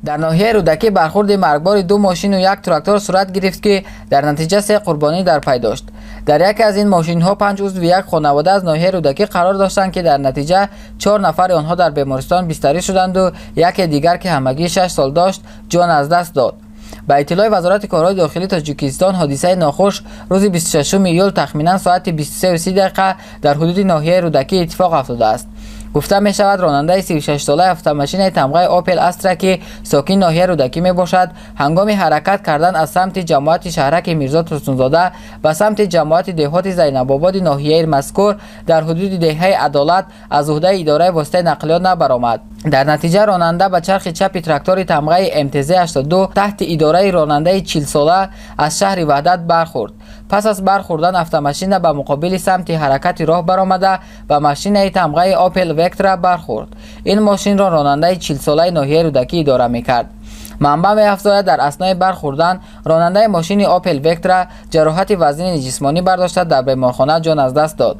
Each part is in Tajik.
Дар ноҳияи Рӯдакӣ бархурди маргбори ду мошину як трактор сурат гирифт, ки дар натиҷа се қурбонӣ дар пай дошт. Дар яке аз ин мошинҳо панҷ узви як хонавода аз ноҳияи Рӯдакӣ қарор доштанд, ки дар натиҷа чор нафари онҳо дар бемористон бистарӣ шуданду яке дигар, ки ҳамагӣ 6 сол дошт, ҷон аз даст дод. Ба иттилои Вазорати корҳои дохилии Тоҷикистон, ҳодисаи нохуш рӯзи 26 июл тахминан соати 23:30 дақиқа дар ҳудуди ноҳияи Рӯдакӣ иттифоқ афтодааст. Гуфта мешавад, ронандаи 36-солаи автомошинаи тамғаи Опел Астра, ки сокини ноҳияи Рӯдакӣ мебошад, ҳангоми ҳаракат кардан аз самти ҷамоати шаҳраки Мирзо Турсунзода ба самти ҷамоати деҳоти Зайнабободи ноҳияи мазкур дар ҳудуди деҳаи Адолат аз уҳдаи идораи воситаи нақлиёт набаромад. Дар натиҷа ронанда ба чархи чапи трактори тамғаи МТЗ 82 таҳти идораи ронандаи 40-сола аз шаҳри Ваҳдат бархӯрд. Пас аз бархӯрдан автомашина ба муқобили самти ҳаракати роҳ баромада, ба машинаи тамғаи Опел Вектра бархӯрд. Ин мошинро ронандаи 40-солаи ноҳияи Рӯдакӣ идора мекард. Манбаъ меафзояд, дар аснои бархӯрдан ронандаи мошини Опел Вектра ҷароҳати вазнини ҷисмонӣ бардошта, дар беморхона ҷон аз даст дод.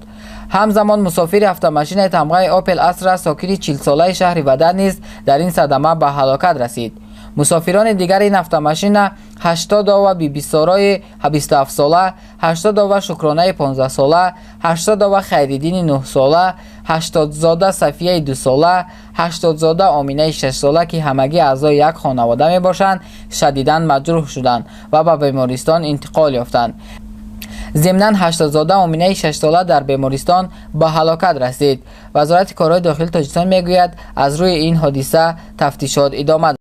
Ҳамзамон мусофири автомошинаи тамғаи Опел Астра, сокини 40-солаи шаҳри Ваҳдат низ дар ин садама ба ҳалокат расид. Мусофирони дигари ин автомошина Ҳаштодова Бибисорои 27-сола, Ҳаштодова Шукронаи 15-сола, Ҳаштодова Хайриддини 9-сола, Ҳаштодзода Сафияи 2-сола, Ҳаштодзода Оминаи 6-сола, ки ҳамагӣ аъзои як хонавода мебошанд, шадидан маҷрӯҳ шуданд ва ба бемористон интиқол ёфтанд. Зимнан Ҳаштодзода Оминаи 6-сола дар бемористон ба ҳалокат расид. Вазорати корҳои дохилии Тоҷикистон мегӯяд, аз рӯи ин ҳодиса тафтишот идома.